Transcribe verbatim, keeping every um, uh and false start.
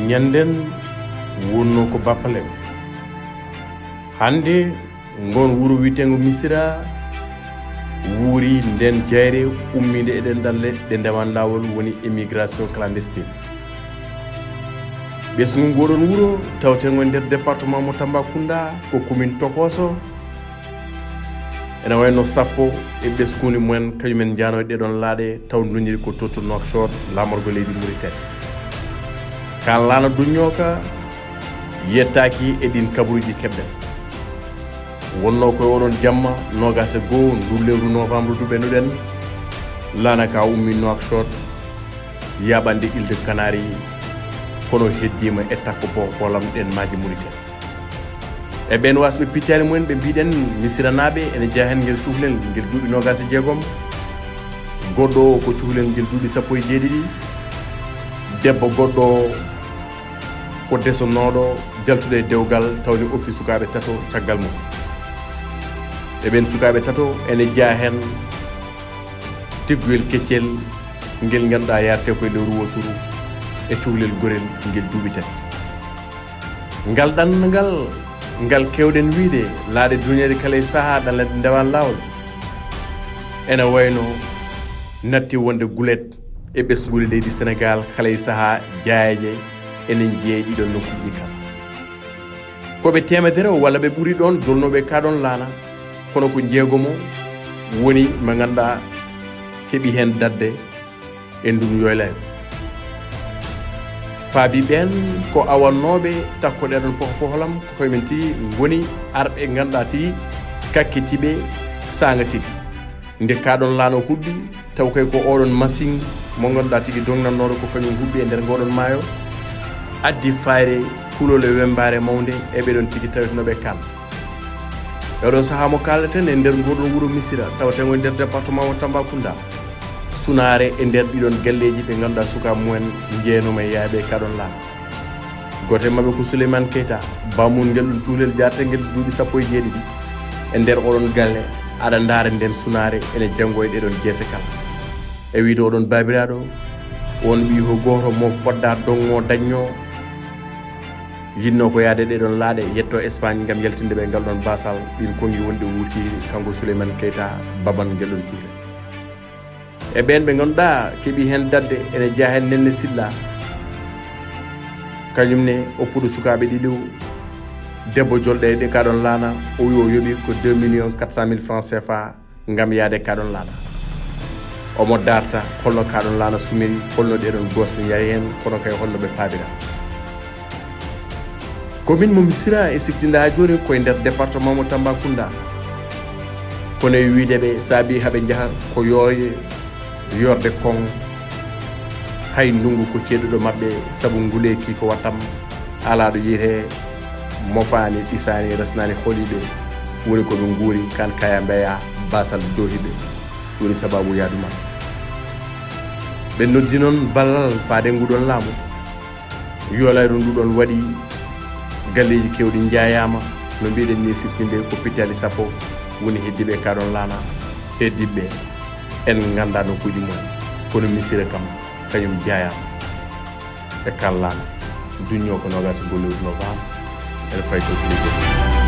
Ñanden wonnoo ko Bappalem. Hannde ngon wuro wiyeteengo Misira wuuri nden jayre ummiinde e ɗenɗalle ɗe ndewan laawol woni immigration clandestine. Ɓesngu ngoɗon wuro tawteengo nder département mo Tambacounda ko commune Tokoso. Ene wayno sappo e ɓesnguuji mumen kañumen njaano e ɗeɗon laaɗe taw nduniri ko to to Nouakchott laamorgo leydi Mauritanie. Kaan laana duññooka yettaaki e ɗin kabaruuji keɓɗen. Wonnoo ko e oɗon jamma noogaas e goo nduu lewru novembre ndu ɓennuɗen, laana ka ummi Nouakchott yaaɓande Île de Canaries, kono heddiima e takko poholam ɗen maaji Mauritanie. E ɓen wasɓe pittaali mumen ɓe mbiɗen Misiranaaɓe ene jeyaa heen ngel cukalel ngel duuɓi noogaas e jeegom. Goɗɗo o ko cukalel ngel duuɓi sappo e jeeɗiɗi. Debbo goɗɗo o ko desonooɗo jaltude e dewgal tawde oppi sukaaɓe tato caggal mum. E ɓen sukaaɓe tato ene jeyaa heen tigguyel keccel ngel ngannduɗaa yaartee ko e lewru wooturu e cukalel gorel ngel duuɓi tati. Ngal ɗanngal ngal keewɗen wiyde laaɗe duñeeje kala e sahaa ɗanle ndewan laawol ene wayno natti wonde gulet e ɓesnguuli leydi Senegaal kala e sahaa jaayeeje enen jeeyi ɗiɗon nokkuuji kala. Ko ɓe teemedere walla ɓe ɓuri ɗoon jolnooɓe ka ɗoon laana, kono ko jeegomo woni mo ngannduɗaa keɓi heen daɗde e ndun yoylayru. Faabi ɓeen ko awannooɓe takko ɗeɗon pohopoholam ko koye men tigi ngoni arɓe ngannduɗaa tigi kakkitiiɓe saanga tigi. Nde ka ɗoon laana huɓɓi, taw kay ko oɗon masiŋ mo ngannduɗaa tigi dognannooɗo ko kañum huɓɓi e nder ngoɗon maayo, addi fayre kulol e wembaare mawnde e ɓeɗon tigi tawetnooɓe kaan. E oɗon sahaa mo kaaleten e nder ngoɗon wuro Misira, taweteengo e nder département mo Tambacounda, sunaare e nder ɗiɗon galleeji ɓe ngannduɗaa sukaaɓe mumen njeeyanooma e yahde e ka ɗoon laana. Gooto e maɓɓe ko Souleymane Keita, bammum ngel ɗon cukalel jaartengel duuɓi sappo e jeeɗiɗi. E nder oɗon galle, aɗa ndaara nden sunaare ene janngo e ɗeɗon jeese kala. E wiyde oɗon baabiraaɗo, on ɓiy ko gooto mo fodda dognoo dañnoo, yiɗnoo ko yahde ɗeɗon laaɗe, yetto Espagne ngam yaltinde ɓe ngal ɗon baasal, ɗin konngi wonde wuurti kanko Souleymane Keita, baban ngel ɗon cukalel. E ɓeen ɓe ngannduɗaa keɓi heen daɗde ene jeyaa heen Nenne Silla. Kañum ne oppuɗo sukaaɓe ɗiɗo, debbo jolɗeede ka ɗoon laana, o wi o yoɓi ko deux millions quatre cent mille francs C F A ngam yahde ka ɗoon laana. Omo darta holno ka ɗoon laana sumiri, holno ɗeɗon gosɗe njahi heen, kono kay holno ɓe paabira. Commune mo Missirah e siftinda haa jooni ko e nder département mo Tambacounda. Kono e wiyde ɓe saabi haɓe njaha ko yooye, yorde kon, hay ndunngu ko ceeɗuɗo maɓɓe, sabu nguleeki ko wattam alaa ɗo yiyetee, mofaani, ɗisaani, resnaani holiiɓe, woni ko ɓe nguuri, kan kaya mbeya, basal doohiɓe, woni sababu yaadu maɓɓe. Ɓe noddi noon ballal faade nguɗon laamu. Yolayru ndu ɗon waɗi, galleeji keewɗi njaayaama, no mbiɗen ni siftinde ko pittaali sappo woni heddiiɓe ka ɗon laana, heddiiɓe en nganndaa nokkuuji mum, kono Missirah kam kañum jaayaama e kan laana, duññoo ko noogaas e gollordu novembre, ene fayi to Télé Guesse.